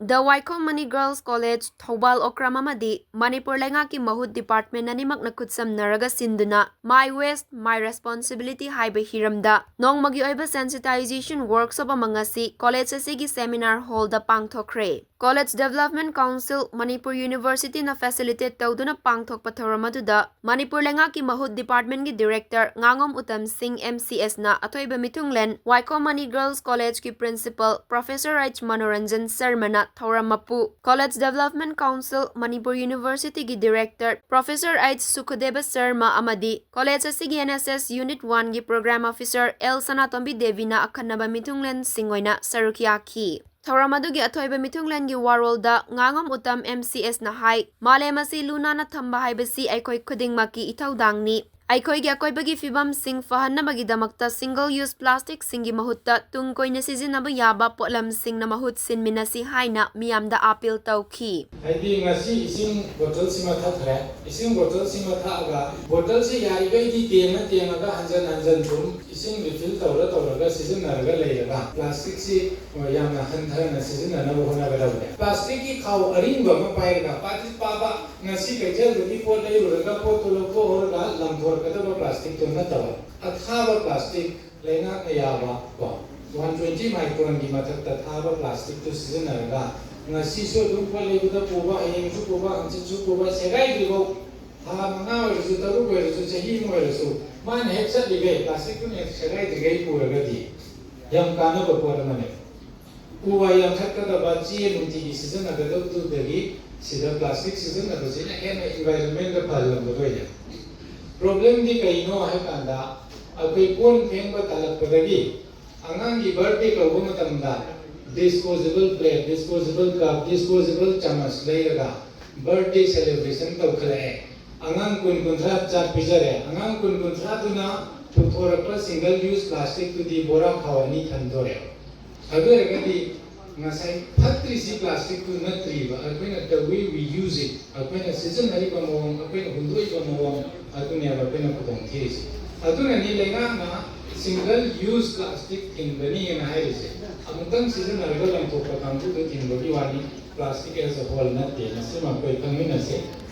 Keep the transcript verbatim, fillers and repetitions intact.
The Waikhom Mani Girls College, Thoubal Okram ꯑꯃꯗꯤ ꯃꯅꯤꯄꯨꯔ ꯂꯩꯉꯥꯛꯀꯤ ꯃꯍꯨꯠ ꯗꯤꯄꯥꯔꯠꯃꯦꯟ ꯑꯅꯤꯃꯛꯅ ꯈꯨꯠꯁꯝꯅꯔꯒ ꯁꯤꯟꯗꯨꯅ My Waste, My Responsibility ꯍꯥꯏꯕ ꯍꯤꯔꯝꯗ ꯅꯣꯡꯃꯒꯤ ꯑꯣꯏꯕ sensitization workshop ꯑꯃ ꯉꯁꯤ ꯀꯣꯂꯦꯖ ꯑꯁꯤꯒꯤ ꯁꯦꯃꯤꯅꯥꯔ ꯍꯣꯜꯗ ꯄꯥꯡꯊꯣꯛꯈ꯭ꯔꯦ꯫ College Development Council, Manipur ꯌꯨꯅꯤꯚꯔꯁꯤꯇꯤꯅ facilitate ꯇꯧꯗꯨꯅ ꯄꯥꯡꯊꯣꯛꯄ ꯊꯧꯔꯝ ꯑꯗꯨꯗ ꯃꯅꯤꯄꯨꯔ ꯂꯩꯉꯥꯛꯀꯤ ꯃꯍꯨꯠ ꯗꯤꯄꯥꯔꯠꯃꯦꯟꯒꯤ ꯗꯤꯔꯦꯛꯇꯔ ꯉꯥꯉꯣꯝ ꯎꯇꯝ ꯁꯤꯡ, M C S ꯅ ꯑꯊꯣꯏꯕ ꯃꯤꯊꯨꯡꯂꯦꯟ, ꯋꯥꯏꯈꯣꯝ ꯃꯅꯤ ꯒꯔꯜꯁ ꯀꯣꯂꯦꯖꯀꯤ ꯄ꯭ꯔꯤꯟꯁꯤꯄꯜ ꯄ꯭ꯔꯣꯐꯦꯁꯔ ꯑꯩꯆ ꯃꯅꯣꯔꯟꯖꯟ ꯁꯔꯃꯅ ꯊꯧꯔꯝ ꯃꯄꯨ, College Development Council, ꯃꯅꯤꯄꯨꯔ ꯌꯨꯅꯤꯚꯔꯁꯤꯇꯤꯒꯤ director professor H Sukhdeb Sharma ꯑꯃꯗꯤ ꯀꯣꯂꯦꯖ ꯑꯁꯤꯒꯤ N S S Unit one ꯒꯤ ꯄ꯭ꯔꯣꯒ꯭ꯔꯥꯝ ꯑꯣꯐꯤꯁꯔ ꯑꯦꯜ ꯁꯅꯥꯇꯣꯝꯕꯤ ꯗꯦꯕꯤꯅ ꯑꯈꯟꯅꯕ ꯃꯤꯊꯨꯡꯂꯦꯟꯁꯤꯡ ꯑꯣꯏꯅ ꯁꯔꯨꯛ ꯌꯥꯈꯤ꯫ ꯊꯧꯔꯝ ꯑꯗꯨꯒꯤ ꯑꯊꯣꯏꯕ ꯃꯤꯊꯨꯡꯂꯦꯟꯒꯤ ꯋꯥꯔꯣꯜꯗ ꯉꯥꯉꯣꯝ ꯎꯇꯝ M C S ꯅ ꯍꯥꯏ, ꯃꯥꯂꯦꯝ ꯑꯁꯤ ꯂꯨ ꯅꯥꯟꯅ ꯊꯝꯕ ꯍꯥꯏꯕꯁꯤ ꯑꯩꯈꯣꯏ ꯈꯨꯗꯤꯡꯃꯛꯀꯤ ꯏꯊꯧꯗꯥꯡꯅꯤ꯫ ꯑꯩꯈꯣꯏꯒꯤ ꯑꯀꯣꯏꯕꯒꯤ ꯐꯤꯕꯝꯁꯤꯡ ꯐꯍꯟꯅꯕꯒꯤꯗꯃꯛꯇ single use plastic ꯁꯤꯡꯒꯤ ꯃꯍꯨꯠꯇ ꯇꯨꯡ ꯀꯣꯏꯅ ꯁꯤꯖꯤꯟꯅꯕ ꯌꯥꯕ ꯄꯣꯠꯂꯝꯁꯤꯡꯅ ꯃꯍꯨꯠ ꯁꯤꯟꯃꯤꯟꯅꯁꯤ ꯍꯥꯏꯅ ꯃꯤꯌꯥꯝꯗ ꯑꯥꯄꯤꯜ ꯇꯧꯈꯤ꯫ ꯍꯥꯏꯗꯤ ꯉꯁꯤ ꯏꯁꯤꯡ ꯕꯣꯇꯜꯁꯤꯃ ꯊꯛꯈ꯭ꯔꯦ, ꯏꯁꯤꯡ ꯕꯣꯇꯜꯁꯤꯃ ꯊꯛꯑꯒ ꯕꯣꯇꯜꯁꯤ ꯌꯥꯔꯤꯈꯩꯗꯤ ꯇꯦꯡꯉ ꯇꯦꯡꯉꯒ ꯍꯟꯖꯟ ꯍꯟꯖꯟ ꯁꯨꯝ ꯏꯁꯤꯡ refill ꯇꯧꯔ ꯇꯧꯔꯒ ꯁꯤꯖꯤꯟꯅꯔꯒ ꯂꯩꯔꯒ plastic ꯁꯤ ꯌꯥꯝꯅ ꯍꯟꯊꯅ ꯁꯤꯖꯤꯟꯅꯅꯕ ꯍꯣꯠꯅꯒꯗꯕꯅꯦ꯫ Plastic ꯀꯤ ꯈꯥꯎ ꯑꯔꯤꯡꯕ ꯑꯃ ꯄꯥꯏꯔꯒ ꯄꯥꯗ꯭ꯔꯤꯛ ꯄꯥꯕ ꯉꯁꯤ ꯀꯩꯊꯦꯜꯗꯒꯤ ꯄꯣꯠ ꯂꯩꯔꯨꯔꯒ ꯄꯣꯠꯇꯨ ꯂꯧꯊꯣꯛꯍꯧꯔꯒ ꯂꯪꯊꯣꯔꯛꯀꯗꯕ plastic ꯇꯨ ꯅꯠꯇꯕ, ꯑꯊꯥꯕ plastic, ꯂꯩꯉꯥꯛꯅ ꯌꯥꯕ ꯀꯣ, one twenty micron ꯒꯤ ꯃꯊꯛꯇ ꯊꯥꯕ plastic ꯇꯨ ꯁꯤꯖꯤꯟꯅꯔꯒ ꯉꯁꯤꯁꯨ ꯑꯗꯨꯝ ꯄꯣꯠ ꯂꯩꯕꯗ ꯄꯨꯕ, ꯍꯌꯦꯡꯁꯨ ꯄꯨꯕ, ꯍꯪꯆꯤꯠꯁꯨ ꯄꯨꯕ, ꯁꯦꯒꯥꯏꯗ꯭ꯔꯤꯐꯥꯎ, ꯊꯥ ꯃꯉꯥ ꯑꯣꯏꯔꯁꯨ, ꯇꯔꯨꯛ ꯑꯣꯏꯔꯁꯨ, ꯆꯍꯤ ꯑꯃ ꯑꯣꯏꯔꯁꯨ, ꯃꯥꯅ ꯍꯦꯛ ꯆꯠꯂꯤꯈꯩ, plastic ꯇꯨꯅ ꯍꯦꯛ ꯁꯦꯒꯥꯏꯗ꯭ꯔꯤꯈꯩ ꯄꯨꯔꯒꯗꯤ ꯌꯥꯝ ꯀꯥꯟꯅꯕ ꯄꯣꯠ ꯑꯃꯅꯦ꯫ ꯎ ꯋꯥ ꯌꯥꯟꯊꯠꯀꯗꯕ, ꯆꯦ ꯅꯨꯡꯇꯤꯒꯤ ꯁꯤꯖꯤꯟꯅꯒꯗꯕꯗꯨꯗꯒꯤ ꯁꯤꯗ plastic ꯁꯤꯖꯤꯟꯅꯕꯁꯤꯅ ꯍꯦꯟꯅ environment ꯗ ꯐꯍꯜꯂꯝꯒꯗꯣꯏꯅꯦ꯫ Problem ꯗꯤ ꯀꯩꯅꯣ ꯍꯥꯏ ꯀꯥꯟꯗ, ꯑꯩꯈꯣꯏ ꯀꯣꯟ ꯐꯦꯡꯕ ꯇꯜꯂꯛꯄꯗꯒꯤ ꯑꯉꯥꯡꯒꯤ birthday ꯀꯧꯕ ꯃꯇꯝꯗ disposable plate, disposable cup, disposable ꯆꯥꯃꯁ ꯂꯩꯔꯒ birthday celebration ꯇꯧꯈꯠꯂꯛꯑꯦ꯫ ꯑꯉꯥꯡ ꯀꯨꯟ ꯀꯨꯟꯊ꯭ꯔꯥ ꯆꯥꯛ ꯄꯤꯖꯔꯦ꯫ ꯑꯉꯥꯡ ꯀꯨꯟ ꯀꯨꯟꯊ꯭ꯔꯥꯗꯨꯅ ꯄꯨꯊꯣꯔꯛꯄ single use plastic ꯇꯨꯗꯤ ꯕꯣꯔꯥ ꯈꯥꯎ ꯑꯅꯤ ꯊꯟꯗꯣꯔꯦ꯫ ꯑꯗꯨ ꯑꯣꯏꯔꯒꯗꯤ ꯉꯁꯥꯏ ꯐꯠꯇ꯭ꯔꯤꯁꯤ plastic ꯇꯨ ꯅꯠꯇ꯭ꯔꯤꯕ, ꯑꯩꯈꯣꯏꯅ the way we use it, ꯑꯩꯈꯣꯏꯅ ꯁꯤꯖꯤꯟꯅꯔꯤꯕ ꯃꯑꯣꯡ, ꯑꯩꯈꯣꯏꯅ ꯍꯨꯟꯗꯣꯛꯏꯕ ꯃꯑꯣꯡ ꯑꯗꯨꯅꯦꯕ ꯑꯩꯈꯣꯏꯅ ꯈꯨꯗꯣꯡ ꯊꯤꯔꯤꯁꯤ꯫ ꯑꯗꯨꯅꯅꯤ ꯂꯩꯉꯥꯛꯅ single use plastic ꯊꯤꯡꯒꯅꯤꯅ ꯍꯥꯏꯔꯤꯁꯦ꯫ ꯑꯃꯨꯛꯇꯪ ꯁꯤꯖꯤꯟꯅꯔꯒ ꯂꯪꯊꯣꯛꯄ ꯀꯥꯡꯕꯨꯗꯨ ꯊꯤꯡꯕꯒꯤ ꯋꯥꯅꯤ, plastic as a whole ꯅꯠꯇꯦ꯫ ꯃꯁꯤꯃ ꯑꯩꯈꯣꯏ ꯈꯪꯃꯤꯟꯅꯁꯤ꯫